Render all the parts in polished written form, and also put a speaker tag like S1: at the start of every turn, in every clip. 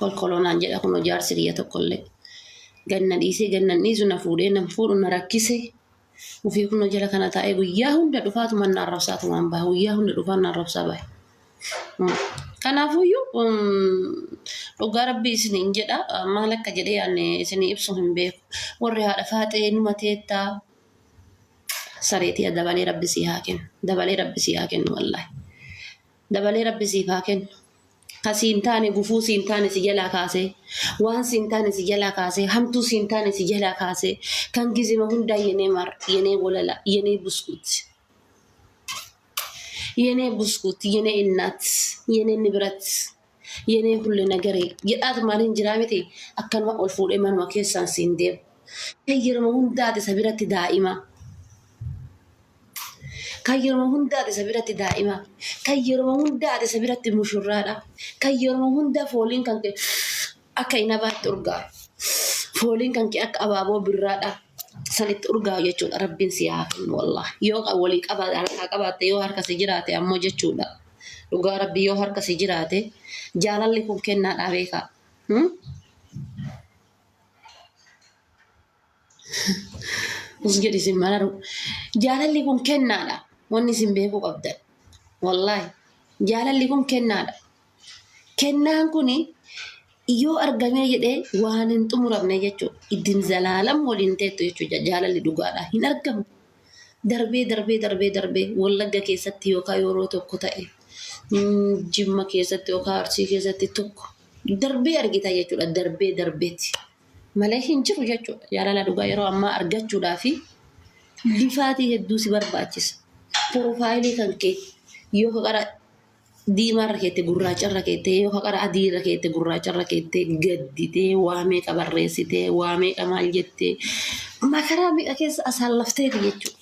S1: Kolkoloo naan jedha kunoo jaarsi kiyya tokkollee. Ganna dhiisee ganna hin dhiisu na fuudhee nan fuudhu na rakkise. Ufii kunoo jala kana taa'ee guyyaa hunda dhufaatuma na arrabsaatumaan baha. Guyyaa hunda dhufaan na arrabsaa bahe. Kanaafuyyuu dhugaa rabbii isiniin jedha maal akka jedhee ani isinii ibsu hin beeku. Warri haadha faaxee numa teettaa sareetii dabalee rabbi sii haa kennu. Dabalee rabbi sii haa kennu wallaahi. Dabalee rabbi siif haa kennu. Ka siin taane gufuu siin taane si jalaa kaasee waan siin taane si jalaa kaasee hamtuu siin taane si jalaa kaasee kan gizima hundaa yenee mar yenee wolala yenee buskut yenee buskut yenee innaat yenee nibrat yenee hulle nagaree jedhaatumaan hin jiraa miti akkanuma ol fuudhee manuma keessaan siin deemu. Kan yeroo hundaati isa biratti daa'ima. Kan yeroo hundaati isa biratti daa'ima. Kan yeroo hundaati isa biratti mushurraadha. Kan yeroo hunda fooliin kan kee akka inabaatti urgaa'a. Fooliin kan kee akka abaaboo birraadha. Sanitti urgaa'a jechuudha. Rabbiin si haa kennu wallaahi. Yoo walii harkaa qabaatte yoo harka si jiraate ammoo jechuudha. Dhugaa rabbi yoo harka si jiraate jaalalli kun kennaadhaa beekaa. Us jedhi isin mararu. Jaalalli kun kennaadha. Wanni isin beekuu qabdan. Wallaahi. Jaalalli kun kennaadha. Kennaan kun yoo argamee jedhee waan hin xumuramne jechuudha. Ittiin zalaalam waliin teettu jechuudha. Jaalalli dhugaadha. Hin argamu. Darbee darbee darbee darbee Wallagga keessatti yookaan yeroo tokko ta'e Jimma keessatti yookaan Arsii keessatti tokko darbee argita jechuudha. Darbee darbeeti. Malee hin jiru jechuudha. Jaalala dhugaa yeroo ammaa argachuudhaaf lifaatii hedduu si barbaachisa. Porofaayilii kan kee yoo qara diimaa irra keette gurraacha irra keette yoo qara adii irra keette gurraacha irra keette gadditee waa meeqa barreessitee waa meeqa maal jettee makaraa meeqa keessa asaallafteeti jechuudha.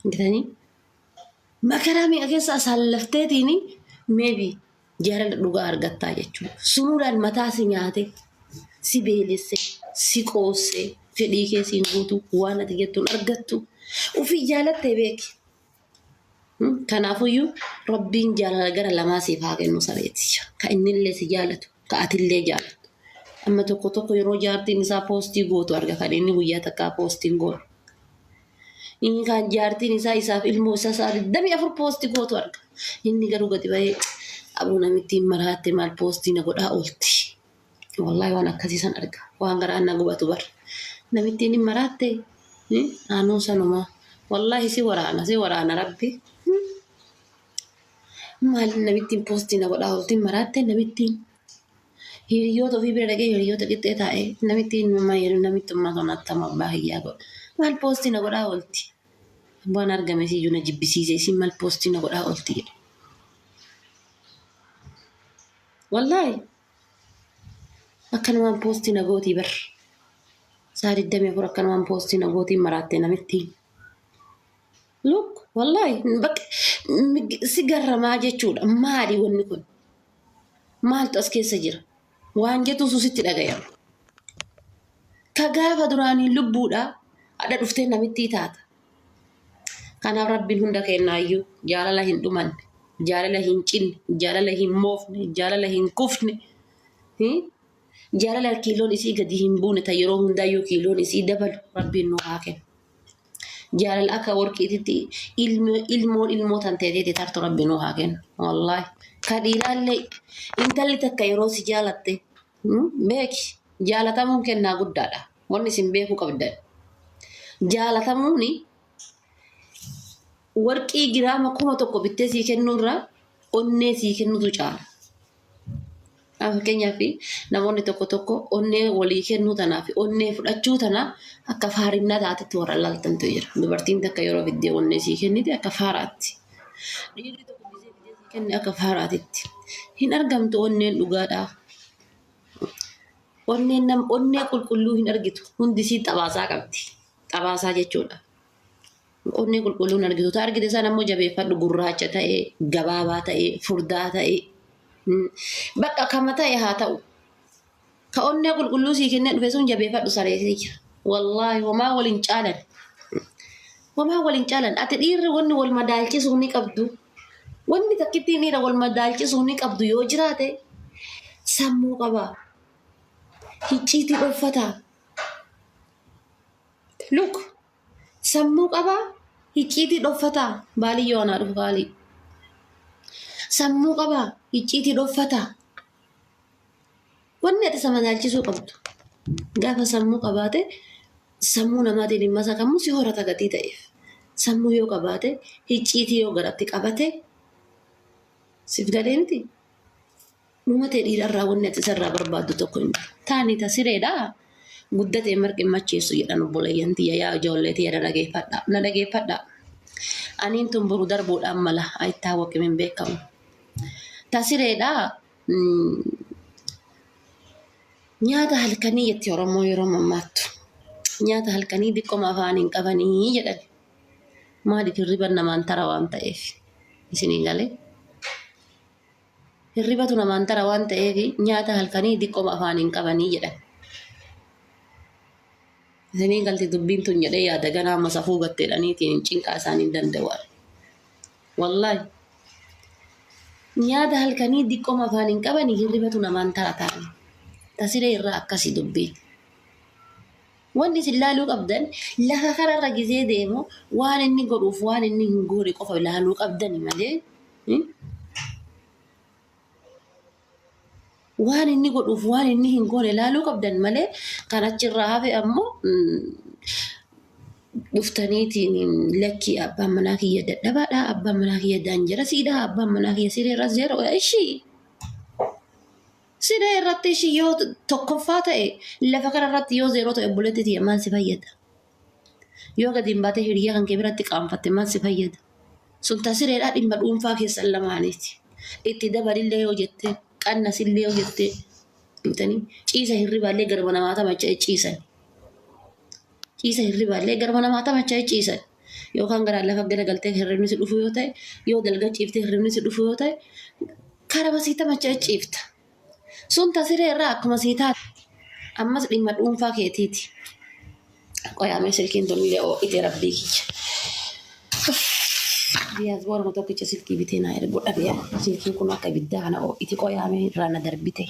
S1: Argitanii? Makaraa meeqa keessa asaallafteetiin maybe jaalala dhugaa argattaa jechuudha. Sunuudhaan mataa si nyaate, si beelesse, si qoosse, fedhii kee siin guutu, waan ati jettuun argattu. Ufii jaalattee beeki. Kanaafuyyuu rabbiin jaalala gara lamaa siif haa kennu sareeti. Ka innillee si jaalatu, ka atillee jaalattu. Amma tokko tokko yeroo jaartiin isaa poostii gootu arga kan inni guyyaa takkaa poostiin goonu. Inni kan jaartiin isaa isaaf ilmoo isaa sa'a 24 poostii gootu arga. Inni garuu gadi bahee aboo namittiin maraatte maal poostii na godhaa oolti. Wallaahi waan akkasii san arga. Waan garaan na gubatu bar. Namittiin hin maraatte aanuu sanumaa. Wallaahi si waraana si waraana rabbi. Maal namittiin poostii na godhaa oolti maraatte namittiin. Hiriyoota ofii bira dhaqee hiriyoota qixxee taa'ee namittiin namittummaa kan attama abbaa kiyyaa godha. Maal poostii na godhaa oolti. Waan argame siyyuu na jibbisiise isin maal poostii na godhaa oolti jedhe. Wallaahi akkanumaan poostii na gootii bar. Sa'a 24 akkanumaan poostii na gootii maraatte namittiin. Look wallaahi bakka si garramaa jechuudha. Maali wanni kun? Maaltu as keessa jira? Waan jettuutu sitti dhagayama. Ka gaafa duraanii lubbuudha hadha dhuftee namittii taata. Kanaaf rabbiin hunda kennaayyuu jaalala hin dhumanne, jaalala hin cinne, jaalala hin moofne, jaalala hin kufne, jaalala kiiloon isii gadi hin buune ta yeroo hundaayyuu kiiloon isii dabalu rabbiin nu haa kennu. Jaalala akka warqiititti ilmoon ilmoo tan teeteeti tartu rabbi nu haa kennu. Wallaahi. Ka dhiiraallee intalli takka yeroo si jaalatte beeki jaalatamuun kennaa guddaadha. Wanni isin beekuu qabdan. Jaalatamuun warqii giraama 1000 bittee sii kennuurra onnee sii kennutu caala. Fakkeenyaaf namoonni tokko tokko onnee walii kennuu tanaa fi onnee fudhachuu tana akka faarinnaa taatetti warra laaltantu jira. Dubartiin takka yeroo fiddee onnee sii kennite akka faaraatti. Dhiirri tokko gisee fiddee sii kenne akka faaraatitti. Hin argamtu onneen dhugaadhaa. Onneen nam onnee qulqulluu hin argitu. Hundi isii xabaasaa qabdi. Xabaasaa jechuudha. Onnee qulqulluu hin argitu. Ta argite sana immoo jabeeffadhu gurraacha ta'e, gabaabaa ta'e, furdaa ta'e. Bakka kama ta'e haa ta'u. Ka onnee qulqulluu sii kennee dhufe sun jabeeffadhu saree jira. Wallaahi homaa wal hin caalan. Homaa wal hin caalan. Ati dhiirri wanni wal madaalchisuu ni qabdu. Wanni takkittiin dhiira wal madaalchisuu ni qabdu yoo jiraate Sammuu qabaa? Hicciitii dhoffataa? Look, sammuu qabaa? Hicciitii dhoffataa? Baaliyyoo anaa dhufu baalii. Sammuu qabaa? Hicciitii dhoffataa? Wanni ati isa madaalchisuu qabdu gaafa sammuu qabaate sammuu namaatiin hin masakamu si horata gatii ta'eef. Sammuu yoo qabaate hicciitii yoo garatti qabate siif galee miti. Dhuma ta'e dhiirarraa wanni ati isarraa barbaaddu tokko hin jiru. Taani ta sireedhaa guddatee marqi hin macheessu jedhan obboleeyyan tiyya yaa ijoollee tiyya na dhageeffadhaa. Na dhageeffadhaa. Aniin tun boru darbuudhaan mala ayittaa hin beekamu. Ta sireedhaa nyaata halkanii jetti Oromoo yeroo mammaattu. Nyaata halkanii diqqoma afaan hin qabanii jedhan. Maaliif hirriban namaan tara waan ta'eef. Isinii galee. Hirribatu namaan tara waan ta'eef nyaata halkanii diqqoma afaan hin qabanii jedhan. Isinii galti dubbiin tun jedhee yaada ganaa amma safuu gatteedhaniitiin cinqaa isaanii hin danda'u. Wallaahi. Nyaata halkanii diqqoma afaan hin qabanii hirribatu namaan tara ta'ani. Tasiree irraa akkasii dubbiin. Wanni isin laaluu qabdan lafa kanarra gizee deemu waan inni godhuuf waan inni hin goone qofa laaluu qabdani malee. Waan inni godhuuf waan inni hin goone laaluu qabdan malee kan achirraa hafe ammoo dhuftaniitiin lakkii abbaan manaa kiyya dadhabaadha, abbaan manaa kiyya daanjarasiidha, abbaan manaa kiyya siree irras zeero ishii. Siree irratti ishii yoo tokkoffaa ta'e lafa kanarratti yoo zeeroo ta'e obboleetti tiyya maal si fayyada? Yoo gadi hin baatee hiriyaa kan kee biratti qaanfatte maal si fayyada? Sun ta sireedhaa dhimma dhuunfaa keessan lamaaniiti. Itti dabalillee yoo jette qannasillee yoo jette ciisa hirribaallee garba namaa tamacha'e ciisan. Ciisa hirribaallee garba namaa tamacha'e ciisan. Yookaan garaan lafa garagaltee hirribni si dhufu yoo ta'e yoo dalga ciiftee hirribni si dhufu yoo ta'e karama sii tamacha'e ciifta. Sun ta siree irraa akkuma sii taate ammas dhimma dhuunfaa keetiiti. Qoyaamee silkiin tun illee ho'ite rabbii kiyya. Diyaasbooruma tokkicha silkii bitee naa ergu dhabe. Silkiin kun akka ibiddaa kana ho'ite qoyaamee irraa na darbite.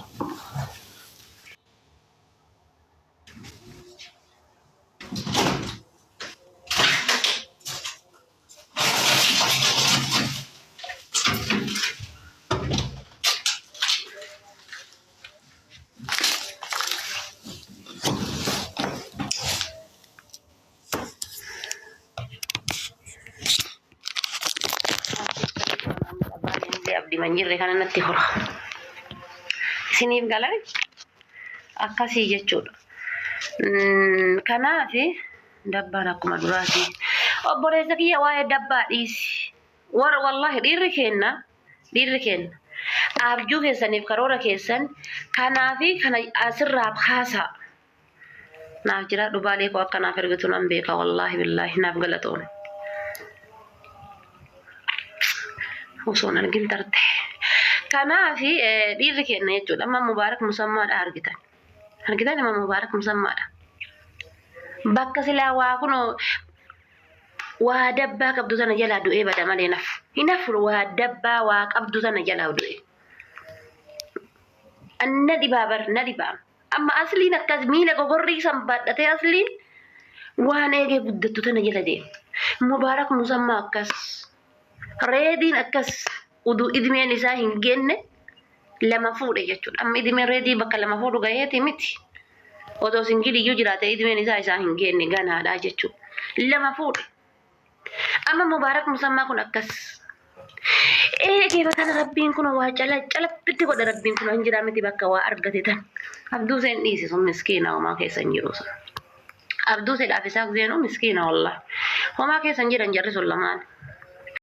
S1: Abdii manjirre kana natti hora. Isiniif galame akkasii jechuudha. Kanaaf dabbaan akkuma duraati. Obboleessa kiyya waa'ee dabbaa dhiisi. Warra wallaahi dhiirri keenna dhiirri keenna abjuu keessaniif karoora keessan kanaafi kana asirraa kaasaa. Naaf jiraadhu baalee koo akka naaf ergitu nan beeka wallaahi billaahi naaf galatoome. Osoon argin tarte. Kanaafi dhiirri keenna jechuudha. Amma Mubaarak Musammaadha argitan. Argitan amma Mubaarak Musammaadha. Bakka silaa waa kunoo waa dabbaa qabdu tana jalaa du'ee bada malee nafu. Hin hafu waa dabbaa waa qabdu tana jalaa du'e. Na dhibaa bar na dhibaa. Amma asliin akkas miila gogorrii san baadhatee asliin waan eegee guddattu tana jala deema. Mubaarak Musammaa akkas. Reediin akkas uduu idmeen isaa hin geenne lama fuudhe jechuudha. Amma idmeen reedii bakka lama fuudhu gaheeti miti. Otoo singiliyyuu jiraate idmeen isaa isaa hin geenne ganaadha jechuudha. Lama fuudhe. Amma Mubaarak Musammaa kun akkas. Eegee bakka rabbiin kun waa cala calappitti godha rabbiin kun hin jiraa miti bakka waa argate tan. Abduu seen dhiisi sun miskiina homaa keessa hin jiru sun. Abduu seedhaaf isaaf zeenuu miskiina wallah. Homaa keessa hin jiran jarri sun lamaan.